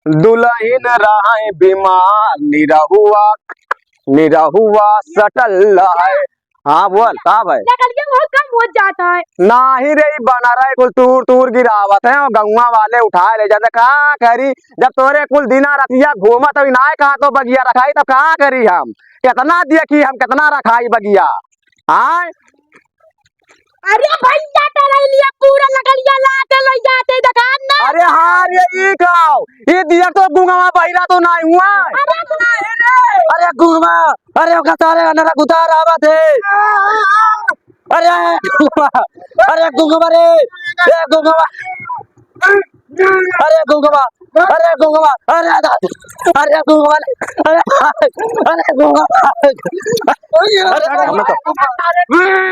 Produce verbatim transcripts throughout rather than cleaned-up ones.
दुलहिन रहइ बीमार, निरहुआ, निरहुआ सटल रहइ। हाँ, बोल, का भइ? लकड़िया बहुत कम होत जात है। नाही रे, ई बनरइ कुल तूर तूर गिरावत हैं अउर गउँवा वाले उठाए ले जाते। का करी, जब तोरे कुल दिना रतिया घूमत हई, नाहीं कहाँ तो बगिया रखाई, तब का करी हम? केतना देखी हम, केतना रखाई बगिया? आय? अरे भइया, टरइलिया पूरा लकड़िया लाते लइ जाते दुकान ना। अरे हाँ रे, ई काव? ई दिया तो गुंगवा बहिरा तो नाहीं हुआ। अरे नाहीं रे। अरे गुंगवा, अरे ओका सारे अनरा गुतार आवत है। अरे गुंगवा, अरे गुंगवा रे, ए गुंगवा। अरे गुंगवा, अरे गुंगवा, अरे दादा, अरे गुंगवा, अरे, अरे गुंगवा। अरे गुंगवा।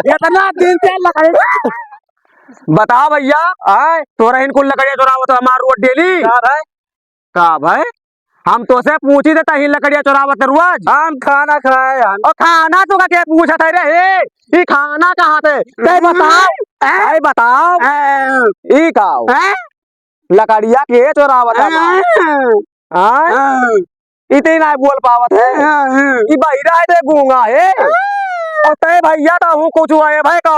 एतना दिन से लकड़ी। बता भइया, आय, तोरा हिन कुल लकड़िया चोरावत हो हमार रोज डेली? का भइ? का भइ? हम तोसे पूछी थे, तही लकड़िया चोरावत रोज? हम खाना खाए हन। ओ खाना तो का के पूछत है रे? हे, ई खाना कहाँ थे? तै बताओ, तै बताओ। ई काव? लकड़िया के चोरावत है? हाँ? हाँ। इतनी ना बोल पावत है। हाँ, हाँ। ई बहिरा है, ते गूंगा है। हाँ। और तय भइया तो हूँ कुछ हुआ है भाई का?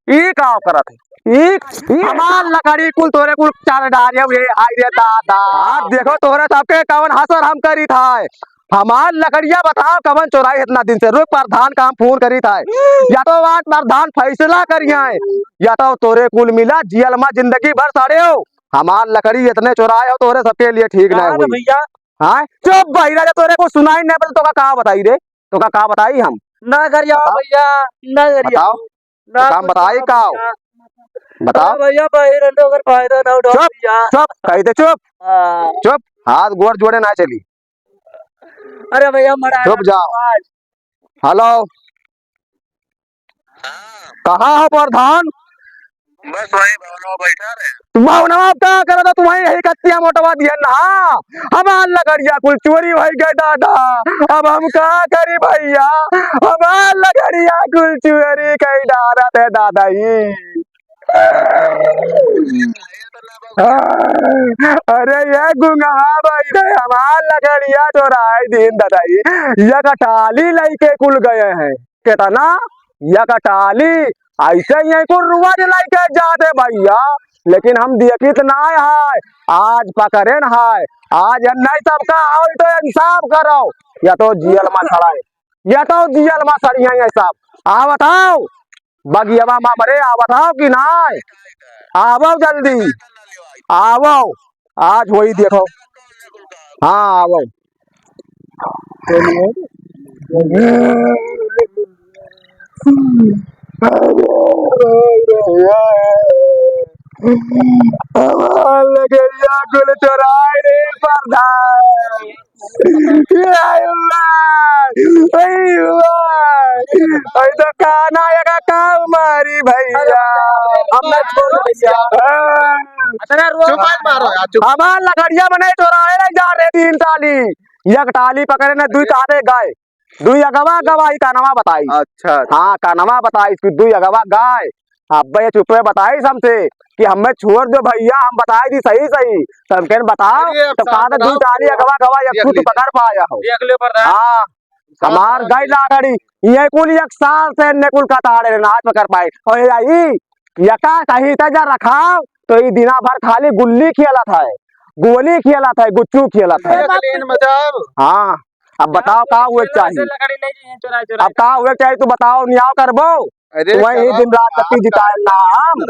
ई का करत है? ई, ई हमार लकड़ी कुल तोरे कुल चार डारे हुए, हाय रे दादा। आप देखो तोरे सबके कवन हसर हम करी था। हमार लकड़िया बताओ कवन चोराई इतना दिन से? रुक, प्रधान का हम फोन करी था। या तो आज प्रधान फैसला करिए, या तो तोरे कुल मिला जेल मा जिंदगी भर सड़े हो। हमार लकड़ी इतने चोराए हो, तोरे सबके लिए ठीक ना हुई। भइया। हाँ? चुप बहिरा, जब तोरे को सुनाई नहीं पड़े, तो का, का बताई रे? तो का, का बताई हम? ना गरिया बताओ। भइया, ना गरिया। बताओ। ना तो काम कुछ बताई ना का? भइया। बताओ। अरे भइया, बहिरन तो अगर फायदा ना उठाओ चुप, भइया। चुप, कही दे चुप। हाँ। चुप, हाथ गोड़ जोड़े ना चली। अरे भइया, मरा चुप जाओ। आज। हेलो। हाँ। कहाँ हो प्रधान? बस वही भवनवा बैठा रहे। तू भवनवा का करत हो? तुम्हारी यही कत्तिया मोटवा दिहन ना। हमार लकड़िया कुल चोरी भई गए दादा। अब हम का करी भइया? हमार लकड़िया कुल चोरी कई डारत है दादा ही। अरे ये गुंगवा भाई रे, हमार लकड़िया चोराई दिन दादा ही। ये कटाली लइके कुल गए हैं। केतना? एक टाली, ऐसे ही कुल रोज लइके जाते भइया, लेकिन हम देखित नाय है, आज पकड़ेन है, आज हम नहीं सबका आओ तो इंसाफ करो, या तो जेल मा सड़ाए, या तो जेल मा सड़िया ये सब। आवत आओ, बगियवा मा मरे, आवत आओ कि नाय? आवो जल्दी, आवो, आज वही देखो। हाँ, आवो। हमार लकड़िया कुल चोराए रे प्रधान। ए अल्लाह, ए अल्लाह, ए तो काना एका काऊ मारी भइया। हम ना छोड़ भइया। चुप मत मारो यार, चुप। हमार लकड़िया मने चोराए रे जा रे तीन टाली। एक टाली पकड़े ने दुई तारे गाय। दुई अगवा गवाही कानवा बताई। अच्छा, अच्छा। हाँ, कानवा बताई, दुई अगवा गाय। अब्बे ये चुप्पे बताई हमसे कि हमें छोड़ दो भइया, हम बताई दी सही सही। तो हम कहन बताओ, अरे, अब तो साथ कहा था बताओ। दुई टाली अगवा गवाही, एक देख तू तो लीजिए। पकड़ पाया हो। देख लो प्रधान। हाँ, साथ हमार बताओ। गई लाकड़ी, ये कुल एक साल से इन्ने कुल कताड़े ना आज पकड़ पाए। और ये आई, यका कहीं ते जा रखाव, तो ये दिना भर खाली गुल्ली खेलत है, गोली खेलत है, गुच्चू खेलत है। एक लेन में जाओ। हाँ, अब बताओ का हुए के चाहिए? लकड़ी नहीं चाहिए, चोरा, चोरा। अब का हुए के चाहिए तू बताओ, न्याय करबो? अरे, तुम्हें ही दिन रात बत्ती जिताए ना हम।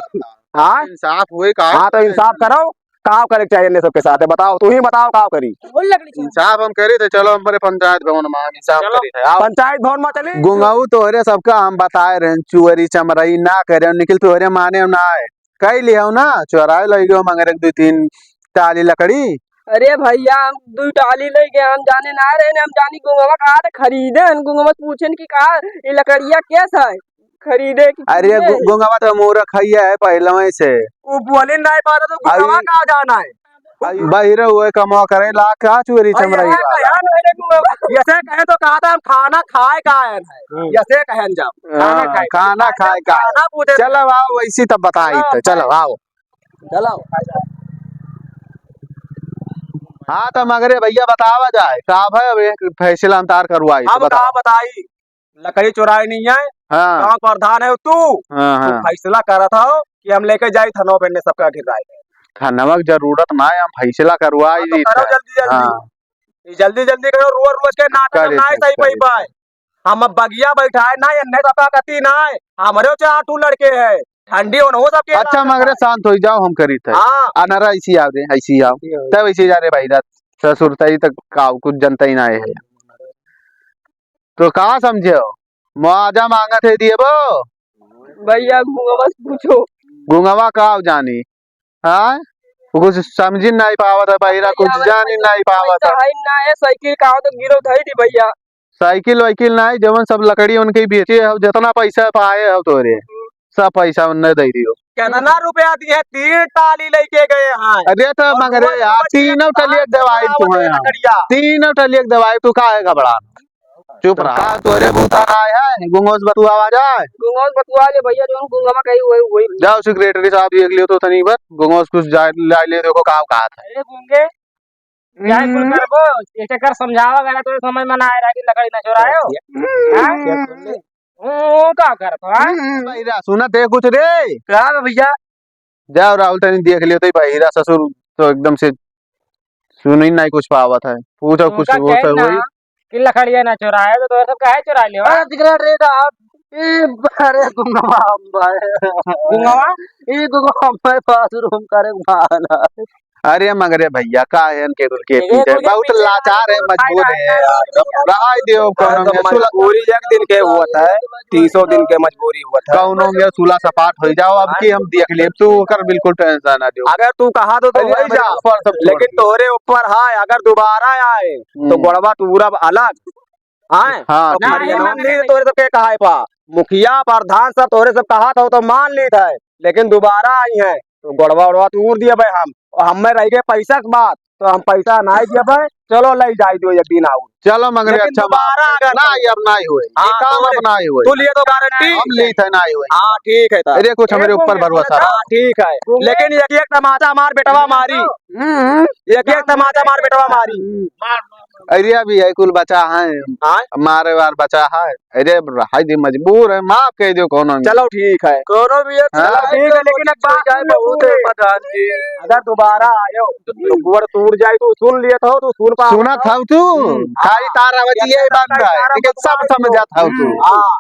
हाँ? इंसाफ हुए का? हाँ, तो इंसाफ करो, का करे के चाहिए इन्हें सबके साथ? बताओ, तू ही बताओ का करी? इंसाफ हम करी थे, चलो हम बड़े पंचायत भवन में हम इंसाफ चलो। करी थे, आओ। पंचायत भवन में चली। गुंगाऊ तोहरे सबका हम बताए रहे, चुअरी चमरई ना करे, निखिल तोहरे माने ना आए। कई लियाओ ना, चोराए लइ गयो मगर एक दुई तीन टाली लकड़ी। अरे भइया, हम दुई टाली लइ गए, हम जाने ना रहे, हम जानी गुंगवा कहा थे खरीदे, हम गुंगवा से पूछेन कि का ये लकड़िया कैसा है? खरीदे कि अरे, किने? गु-, गुंगवा तो मूरख हइये है पहलवे से। उ बोली नहीं पाता तो गुंगवा अरे, का जाना है? अरे, बहिरा हुए कमवा करे ला, का चोरी अरे, चमराई ये वाला? कहा ना रे गुंगवा? ऐसे कहे तो कहा था हम खाना खाए का आयन है। हम्म। ऐसे कहे हम जाओ। हाँ, खाना खाए का। खाना खाए का। खाना पूछे चलो थे। आओ, वैसी तब बताई चलो, तो, चलो आओ। चलो। हाँ, तो मगरे भैया बतावा जाए, का भाई अब एक फैसला अंतार करवाई, तो अब बताओ। का बताई? लकड़ी चोराई नहीं है, हाँ। गाँव प्रधान है तू, हाँ, तू हाँ। फैसला करत हो कि हम लेके जाई थनवा पे ने सबका गिराए। थनवा के जरूरत ना है, हम फैसला करवाई हाँ, तो दी करो था। जल्दी, जल्दी। हाँ। ये जल्दी, जल्दी करो, रोज, रोज के नाटक करे ना है थे, सही करे पई थे। पाए। हम अब बगिया बैठा है ना, ये नहीं तो का गति ना है। हमरे चार ठू लड़के हैं, ठंडी होन हो सबके अच्छा, इलाका मगरे में। शांत हो जाओ, हम करी थे। हाँ। अनरा ऐसी आओ रे, ऐसी आओ। ऐसी आओ। तब ऐसी जा रे भाई रात, ससुर तई तक का कुछ जनता ही ना है। तो का समझे हो? मुआवजा मांगत है दिएबो? भैया, गुंगवा से पूछो। गुंगवा का जानी? हाँ? वो कुछ समझी नहीं पावत है, बहिरा कुछ भैया, जानी नहीं पावत है। पैसा है ना है, साइकिल का हो तो गिरो धई दी भैया। साइकिल वाइकिल नहीं, जवन सब लकड़ी उनके बेचे हो, जितना पैसा पाए हो तोरे, सब पैसा उनने दे दियो। कितना रुपया दिए? तीन टाली लेके गए हैं। अरे तो और मगरे रोज यार, रोज के तीनों टाली एक दवाई तू है यहाँ। लकड़िया। तीनों टाली एक दवाई तू काहे घबरा? चुप रहा, तोरे बूता ना आए है, गुंगोस बतुआ आ जाए। गुंगोस बतुआ ले भैया, जो गुंगवा कही हुए, हुए। जाओ सेक्रेटरी साहब, देख लियो तो तनी बार, गुंगोस कुछ जाए, ला ले, देखो का कहा था। अरे गुंगे, क्या कुल करबो, एक चक्कर समझावा गया तो समझ में ना आए रहा कि लकड़ी ना चुरायो। हाँ? ओ, ओ, का करत हो, हाँ? बहिरा, सुनत है कुछ रे? का बा भैया? जाओ राहुल, तनी देख लियो तो बहिरा ससुर तो एकदम से सुन ही नहीं कुछ पावत है। पूछो कुछ उनका वो कहे सब ना वही। कि लकड़िया ना चुराए, तो तोहरे सब काहे चुरा लेवा? अरे, दिखला रे साहब, ए, अरे, गुंगवा हम भाई। गुंगवा? ए, गुंगवा हम भाई, बाथरूम करे वाला। अरे मगरे भैया, का है इनके कुल के ये पीछे? कुल के बहुत पीछे लाचार है, वाले मजबूर है। रहाई दियो, कौनो एकदम में सुला मजबूरी एक दिन के हुआ था, तीसों दिन के मजबूरी हुआ था। कौनो में सुला सपाट हो जाओ, अब की हम देख लेब, तू ओकर बिल्कुल टेंशन ना दियो। अगर तू कहा तो, तो अरे वही जा, ऊपर सब छोड़ लेकिन दे। तोरे ऊपर है, अगर दोबारा आए, तो हम्म। गोड़वा तू पूरा अलग। आए? हाँ, और ठीक है। खरियान नहीं, तोरे सबके कहा है पा, मुखिया, प्रधान सब तोरे सब कहा था, तो मान ली था, लेकिन दोबारा आई है, तो गोड़वा उड़वा तूर दिए भाई हम। और हमें रह गए पैसा के बात, तो हम पैसा नहीं दिए भाई, चलो ले जाए दो एक दिन और। चलो मगर लेकिन अच्छा दोबारा माफ। अगर ना, ये अब नहीं हुए। ये हाँ, काम तू अब ले, नहीं हुए। तू लिए तो गारंटी? हम ली थे नहीं हुए। हाँ, ठीक है था। अरे कुछ हमारे ऊपर भरोसा रहा। हाँ, ठीक है। लेकिन एक एक तमाचा मार बेटवा मारी। हम्म। एक एक तमाचा मार बेटवा मारी। अरे अभी है कुल बचा है। हाँ? मारे वार बचा है। अरे रहाई दे, मजबूर है, माफ कह दियो कौनो में। चलो ठीक है। कौनो भी है, हाँ? चलो ठीक है, लेकिन एक बात सुन लो बहुत है तूने। प्रधान जी। अगर दोबारा आयो, तो गोड़ टूट जाए, तू सुन लिया था, तू सुन पा सुना था तू? हम्म। खाली तार आवत ये ये बात है, तार लेकिन सब समझा था तू। हाँ।